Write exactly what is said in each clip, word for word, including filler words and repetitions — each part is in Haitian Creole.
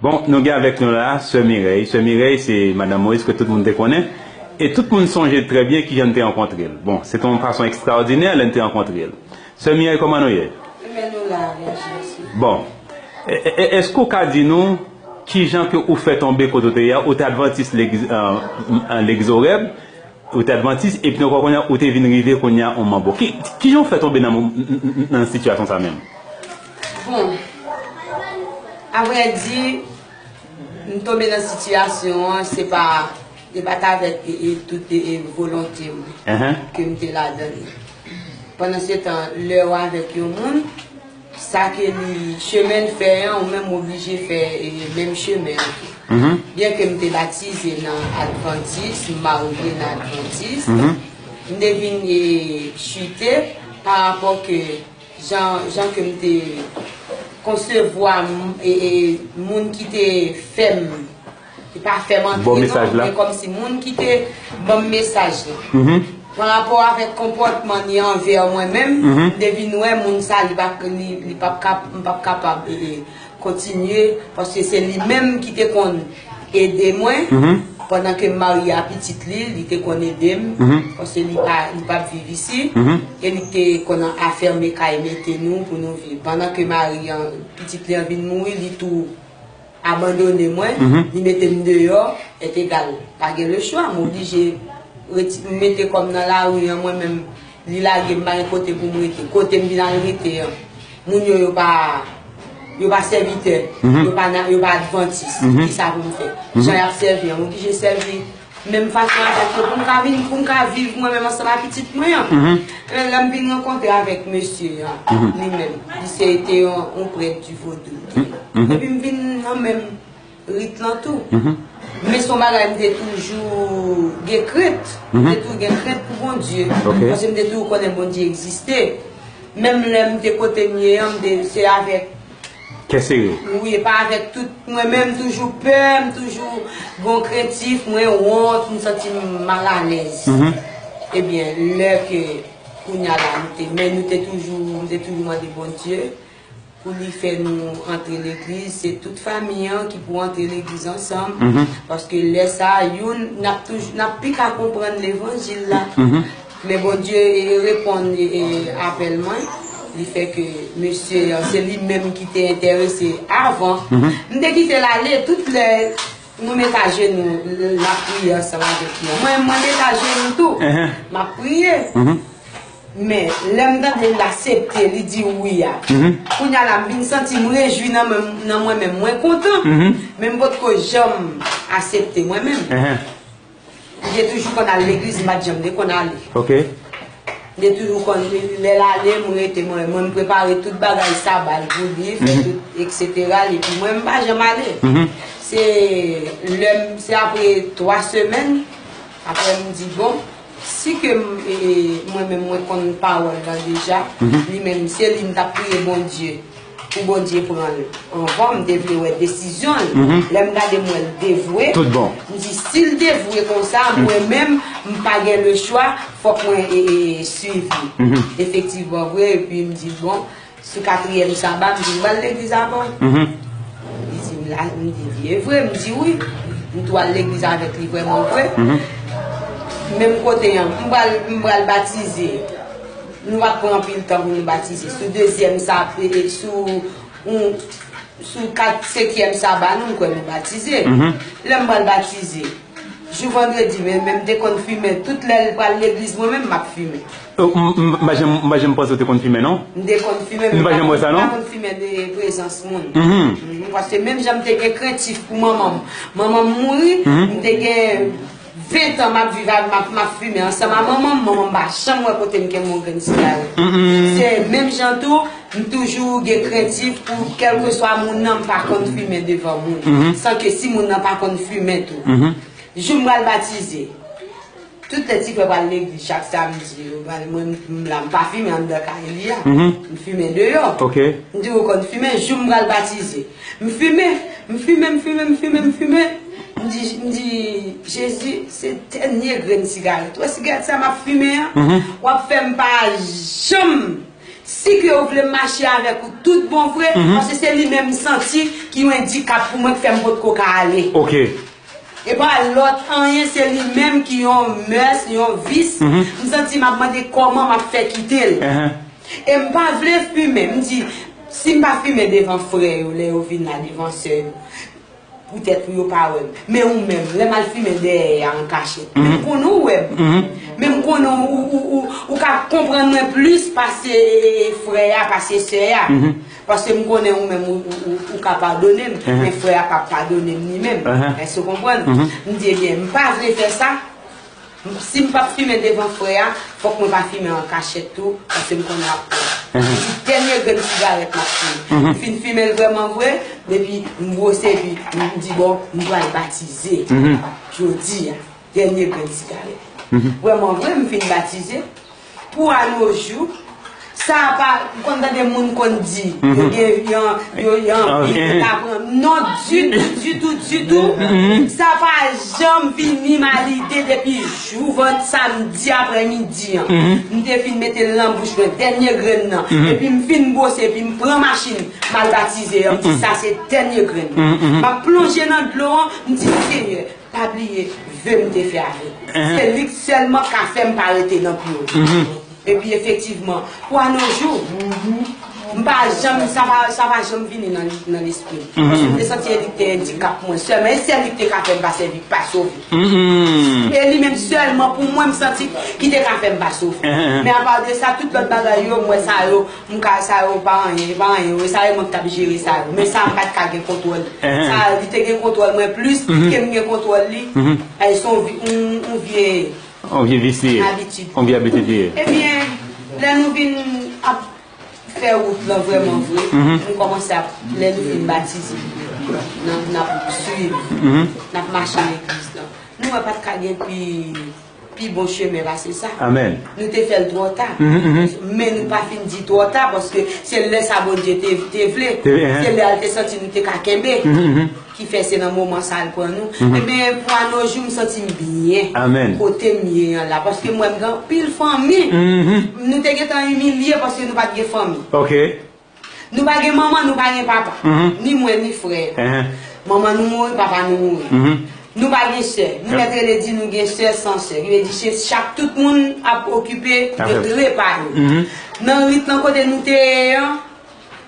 Bon, nou gen avèk nou la, Sè Mireille. Sè Mireille, se Madanm Moïse ke tout moun te konnen. E tout moun sonje trè byen kijan n te rankontre l. Bon, se te yon fason ekstraòdinè lè n te rankontre l. Sè Mireille, kòman nou ye? Ebyen, nou la, Bondye mèsi. Bon, e- e- e- èske w ka di nou kijan ke ou fè tonbe kote w te ye a? Ou te advantis legliz, euh, legliz Oreb, ou te advantis, epi nou konnen ou te vin rive kounye a yon manbo. Ki, kijan w fè tonbe nan, nan, nan sitiyasyon sa menm? Bon, avrèdi, m tonbe nan sitiyasyon an, se pa, se pa t avèk e, e, tout e, e, volonte m ke m te ladan li. Pandan se tan, lè w avèk yon moun, sa ke li, chemen l fè an, ou menm w oblije fè e, menm chemen an tou. Byen ke m te batize nan Advantis, m marye nan Advantis, m te vin e, chite pa rapò ke jan, jan ke m te konsevwa m- e, e, moun ki te fè m, ki pa fè m antre non, men kòmsi moun ki te ban m mesaj la. Pa rapò avèk konpòtman li anvè mwen menm, m te vin wè moun sa li pa, li, li p ap kap- m p ap kapab e, e, kontinye, paske se li menm ki te konn ede mwen. Pandan ke m marye a pitit li, li te konn ede m, paske li pa, li p ap viv isi, e li te konn afèmen kay mete nou pou nou viv. Pandan ke mari an, pitit li an vin mouri, li tou abandone mwen, li mete m deyò, et egal, pa gen le chwa, m oblije reti- m mete kò m nan lari an mwen menm, li lage m, pa gen kote pou m rete. Kote m vin al rete an, moun yo, yo pa, yo pa sèvitè, yo pa na- yo pa advantis. Kisa pou m fè? Jan y ap sèvi an, m oblije sèvi menm fason avèk yo pou m ka vin, pou m ka viv mwen menm ansanm ak pitit mwen an. Men lè m vin rankontre avèk mesye an, li menm, li se te yon, yon prèt di vodou. Epi m vin nan menm rit lan tou. Men se yon bagay m te toujou gen krent. M te toujou gen krent pou Bondye. Paske m te toujou konnen Bondye egziste. Menm lè m te kote m ye an, m te, se avèk kè sere. Wi, e pa avèk tout, mwen menm toujou pè, m toujou gon krentif, mwen wont, m santi m malalèz. Ebyen, lè ke kounye a la, nou te, men nou te toujou, m te toujou mande Bondye pou li fè nou antre legliz, se tout fanmi an ki pou antre legliz ansanm, paske lè sa a, youn, n ap toujou, n ap pi ka konprann levanjil la. Men Bondye, e, reponn, e, e, apèl mwen. Li fè ke mesye an, se li menm ki te enterese avan. M te kite l ale tout lè nou met ajenou, l ap priye ansanm avèk li an. Mwen, mwen met ajenou tou. M ap priye. Men, lè m tande l aksepte, li di wi a. Kounye a la, m vin santi m rejwi nan mwen, nan mwen menm. Mwen kontan, men m potko janm aksepte mwen menm. M te toujou konn al legliz, m pa t janm te konn ale. M te toujou konn, lè l ale, m rete, mwen, mwen, m prepare tout bagay saba l pou li, fè tout, etsetera. Epi mwen, m pa janm ale. Se lè m, se apre twa semèn, apre m di, bon, si ke m, e, e, mwen menm, mwen konn pawòl la deja, li menm, se li m t ap priye Bondye. Pou Bondye pran l anvan m te vle wè desizyon l. Lè m gade m wè l devwe, m di si l devwe konsa, mwen menm, m pa gen le chwa, fòk mwen e, e, swiv li. Efektivman vre, epi m di, bon, sou katriyèm saba, m di, m pral legliz avè w. Li di m la, m di, li vre, m di wi. M tou al legliz avèk li vrèman vre. Menm kote an, m pral, m pral batize. Nou pa t pran anpil tan pou nou batize. Sou dezyèm sa, e, e, sou, yon, sou kat, senkyèm saba, nou, m kwè nou batize. Lè m pral batize, jou vandredi, men, men m te konn fimen. Tout lè l pral legliz, mwen menm, m ap fimen. Euh, m, m, m pa janm, m pa janm panse w te konn fimen, non? M te konn fimen, men m pa janm wè sa, non? M pa konn fimen de prezans moun. Mhm, paske menm jan m te gen krentif pou manman m. Manman m mouri, m te gen ven tan m ap viv ak, m ap, m ap fimen ansanm ak manman m. Manman m pa janm wè kote m kenbe yon grenn sigarèt. Se menm jan tou, m toujou gen krentif pou kèlkeswa moun nan, m pa konn fimen devan moun. San ke si moun nan pa konn fimen tou. Jou m pral batize, tout lè ti frè pral legliz chak samdi, yo pral, mwen, m la, m pa fimen anndan kay li a. M fimen deyò. M di, ou konn fimen, jou m pral batize. M fimen, m fimen, m fimen, m fimen, m fimen. M di, m di, Jezi, se dènye grenn sigarèt. Ou wè sigarèt sa m ap fimen an? W ap fè m pa janm Si ke ou vle m mache avèk ou tout bon vre, paske se li menm m santi ki yon endikap pou mwen, k fè m potko ka ale. Ok. E pa lòt anyen, se li menm ki yon mès, yon vis. M santi m ap mande kòman m ap fè kite l. E m pa vle fimen. M di, si m pa fimen devan frè yo, lè yo vin la, devan sè yo, poutèt pou yo pa wè m. Men ou menm, lè m al fimen dèyè a an kachèt, men m konnen ou wè m. Men m konnen ou, ou, ou, ou ka konprann mwen plis pase frè a, pase sè a. Paske m konnen ou menm, ou, ou, ou, ou ka padone m, men frè a p ap padone m li menm. Èske w konprann? M di, ebyen, m pa vle fè sa. Si m p ap fimen devan frè a, fòk mwen pa fimen an kachèt tou, paske m konnen l ap pran. Epi dènye grenn sigarèt m ap fimen. M fin fimen l vrèman vre, epi m bwose, epi m di, bon, m pral batize. Jodi a, dènye grenn sigarèt. Vrèman vre, m fin batize. Pou anojou, sa pa, ou konn tande moun konn di, yo gen, yo, yo, yo anvi, yo ta pran. Non, ditou, ditou, ditou. Sa pa janm vini m a lide depi jou vann samdi aprèmidi an. M te fin mete l nan bouch mwen, dènye grenn nan. Epi m fin bwose, epi m pran machin, m al batize an, m di sa se dènye grenn nan. M ap plonje nan dlo an, m di, Senyè, pa bliye ve m te fè avèk ou. Se li k sèlman ka fè m pa rete nan pye w. Epi efektivman, pou anojou, m pa janm, sa pa, sa pa janm vini nan, nan lespri m. Paske m te santi e li k te endikap mwen sèlman. E sèl li k te ka fè m pa sèvi, pa sove. E li menm sèlman pou mwen, m santi ki te ka fè m pa sove. Men apa de sa, tout lòt bagay yo, m wè sa yo, m ka, sa yo pa anyen, pa anyen. Sa yo mwen k t ap jere sa yo. Men sa, m pa t ka gen kontwòl. Sa, li te gen kontwòl mwen plis ke m gen kontwòl li. Ay, se yon vi-, yon, yon vye Yon vye vis li ye. Abitid. Yon vye abitid li ye. Ebyen, lè nou vin ap fè wout lan vrèman vre, nou kòmanse ap, lè nou fin batize, n ap, n ap swiv, n ap mache legliz lan. Nou wè pa t ka gen pi, pi bon chemen pase sa. Amèn. Nou te fè l twò ta. Men nou pa fin di twò ta, paske se lè sa Bondye te, te vle. Se lè a l te santi nou te ka kenbe. Ki fè se nan moman sa a l pran nou. Ebyen, pou anojou, m santi m byen. Amèn. Kote m ye an la. Paske m wè m gen anpil fanmi. Nou te gentan imilye paske nou pa t gen fanmi. Ok. Nou pa gen manman, nou pa gen papa. Ni mwen, ni frè. Manman nou mouri, papa nou mouri. Nou pa gen sè. Nou mèt rele di nou gen sè san sè. Ki vle di se chak tout moun ap okipe de dre pa yo. Nan rit lan kote nou te ye an,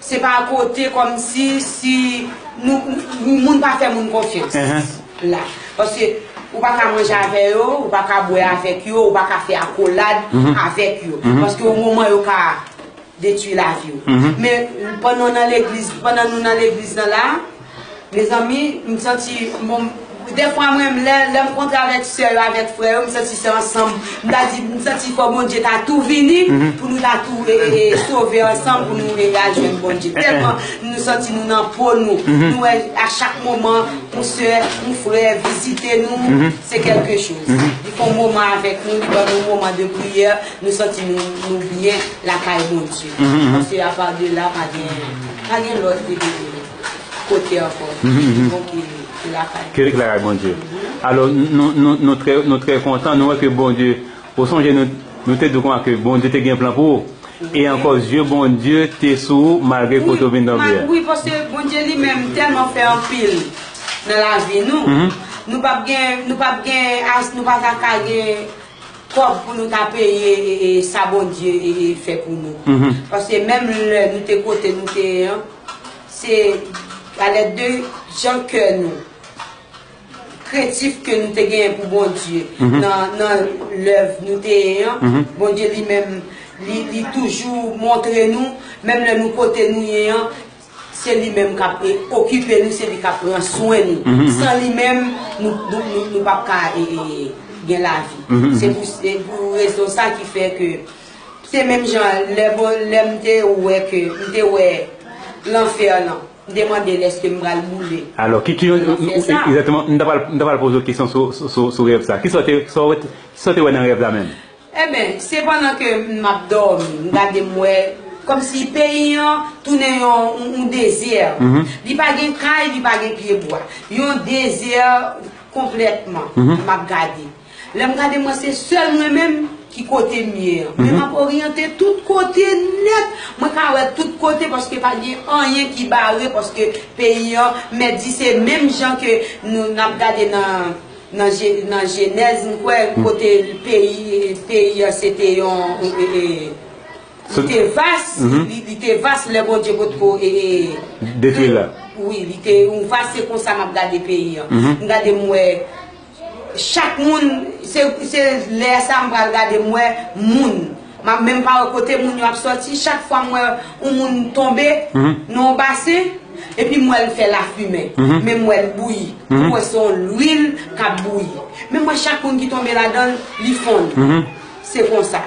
se pa kote kòmsi si nou, nou, moun pa fè moun konfyans la. Paske ou pa ka manje avè yo, ou pa ka bwè avèk yo, ou pa ka fè akolad avèk yo. Paske yon moman yo ka detwi lavi w. Men pandan w nan legliz, pandan nou nan legliz nan la, mezanmi, m santi, bon, dèfwa mwen, lè, lè m kontre avèk sè yo, avèk frè yo, m santi se ansanm. M ta di, m santi fò Bondye ta tou vini pou nou ta tou, e, e, e, sove ansanm, pou nou, e, al jwenn Bondye. Tèlman nou santi nou nan po nou. Nou wè a chak moman, yon sè, yon frè vizite nou, se kèlke choz. Li fè yon moman avèk nou, li ban nou yon moman de priyè, nou santi nou, nou byen lakay Bondye. Paske apa de la, pa gen, pa gen lòt, e, e, kote ankò. Bon, ki, ki lakay. Ki lakay Bondye. Alò, nou, nou, nou trè, nou trè kontan, nou wè ke Bondye, ou sonje nou, nou te di w konsa ke Bondye te gen plan pou ou. E ankò, zye Bondye te sou ou malgre kote w vin nan vi a. Wi, paske Bondye li menm tèlman fè anpil nan lavi nou. Nou p ap gen, nou p ap gen, as-, nou pa ta ka gen kòb pou nou ta peye, e, e, sa Bondye, e, e, fè pou nou. Paske menm lè nou te kote nou te ye an, se alèd de jan kè nou, krentif ke nou te genyen pou Bondye, nan, nan lèv nou te ye an, Bondye li menm, li, li toujou montre nou, menm lè nou kote nou ye an, se li menm k ap, e, okipe nou, se li k ap pran swen nou. San li menm, nou, nou, nou, nou p ap ka, e, e, gen lavi. Se pou, se pou rezon sa ki fè ke se menm jan lè bon, lè m te wè ke, m te wè lanfè lan, m te mande l èske m pral boule. Alò, ki, ki, egzakteman, m ta pral, m ta pral poze w kesyon sou, sou, sou, sou rèv sa. Kisa w te, sa w te, sa w te wè nan rèv la menm? Ebyen, se pandan ke m ap dòmi, m gade m wè kòmsi peyi an tounen yon, yon, yon dezè. Li pa gen kay, li pa gen pyebwa. Yon dezè konplètman, m ap gade. Lè m gade mwen, se sèl mwen menm ki kote m ye an. Men m ap oryante tout kote nèt. Mwen ka wè tout kote paske pa gen anyen ki bare paske peyi an, mèt di se menm jan ke nou n ap gade nan, nan Je- nan Jenèz, m kwè, kote peyi, peyi an se te yon, e, e, e, li te vas, li, li te vas lè Bondye potko, e, e, Detwi l la. Wi, li te yon vas, se konsa m ap gade peyi an. M gade m wè chak moun, se, se lè sa m pral gade m wè moun. M ap menm pa wè kote moun yo ap sòti, chak fwa m wè yon moun tonbe nan yon basen, epi m wè l fè lafimen, men m wè l bouyi. M wè se yon lwil k ap bouyi. Men m wè chak moun ki tonbe ladan l, li fonn. Se konsa.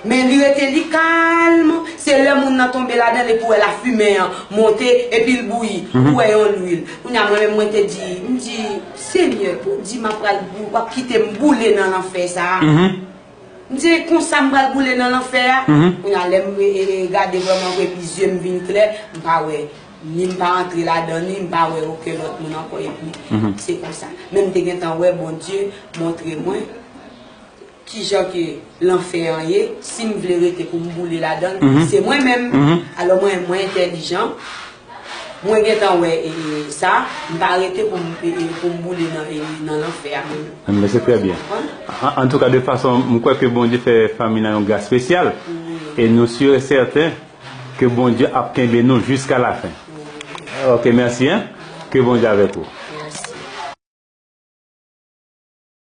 Men li rete, li kalm. Se lè moun nan tonbe ladan l epi w wè lafimen an monte epi l bouyi. Ou wè yon lwil. Kounye a mwen menm mwen te di, m di, Senyè, pou di m ap pral bou- w ap kite m boule nan lanfè sa a? M di, e konsa m pral boule nan lanfè a? Kounye a lè m e- e- e gade vrèman vre epi zye m vin klè, m pa wè, ni m pa antre ladan ni m pa wè okenn lòt moun ankò epi se konsa. Men m te gentan wè Bondye montre mwen kijan ke lanfè an ye, si m vle rete pou m boule ladan l, se mwen menm. Alò mwen, mwen entèlijan, mwen gentan wè e, e, sa, m pa rete pou m, e, e, pou m boule nan, e, nan lanfè a mwen menm. Enben, se trè byen. Konprann? An, antouka, de fason, m kwè ke Bondye fè fanmi nan yon gras espesyal. E nou si e sèten ke Bondye ap kenbe nou jiska lafen. Ok, mèsi, en. Ke Bondye avèk ou.